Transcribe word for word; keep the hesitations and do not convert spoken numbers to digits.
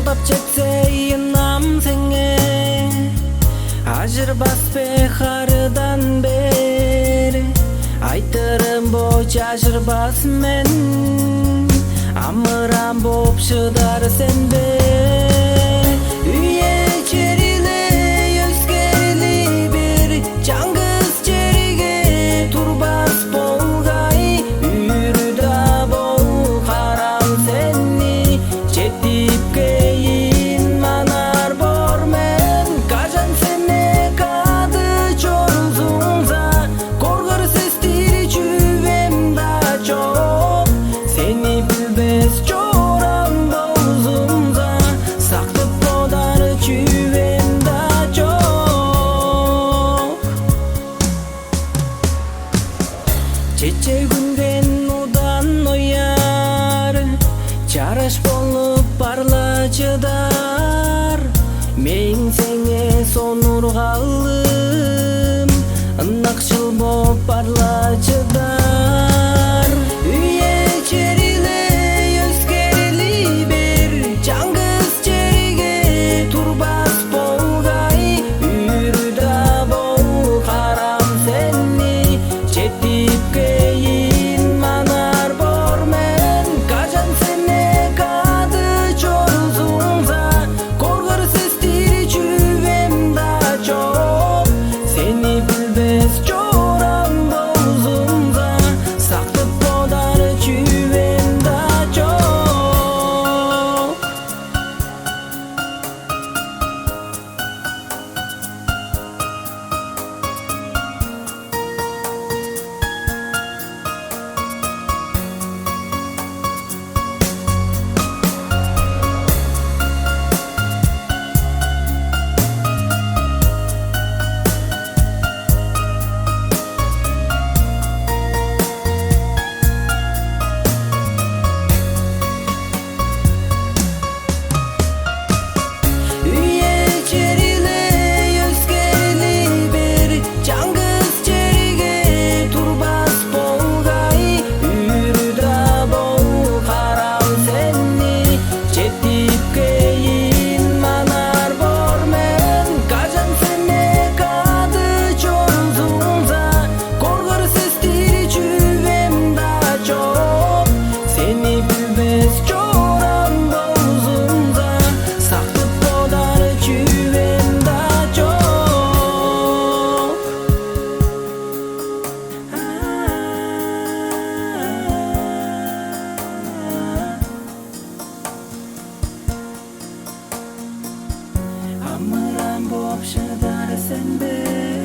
Ап четсе, ынам сеңээ, ажырбас бе харыдан бээр? Айтырым бо, чажырбас мен, амыран боп шыдар сен бе? Үе чери-ле өскерли бер, чаңгыс черге турбас болгай. Үр-даа бол, харам сени четип кээйн манар боор мен. Кажан сени кады чорзумза, коргар сестир чүвем-даа чок. Сени билбес чораан болзумза, сактып бодар чүвем-даа чок. Чечек үнден удан ояар, чараш болуп бар-ла чыдар. Мээң сеңээ сонуургалым ынакшыл боп бар-ла чыдар. Үе чери-ле өскерли бер, чаңгыс черге турбас болгай. Үр-даа бол, харам сени четип кээйн манар боор мен. Кажан сени кады чорзумза, коргар сестир чүвем-даа чок. Сени билбес чораан болзумза, сактып бодар чүвем-даа чок. Үе чери-ле өскерли бер, чаңгыс черге турбас болгай. Үр-даа бол, харам сени четип кээйн манар боор мен. Кажан сени кады чорзумза, коргар сестир чүвем-даа чок. Сени билбес чораан болзумза, сактып бодар чүвем-даа чок. Амыран боп шыдар сен бе?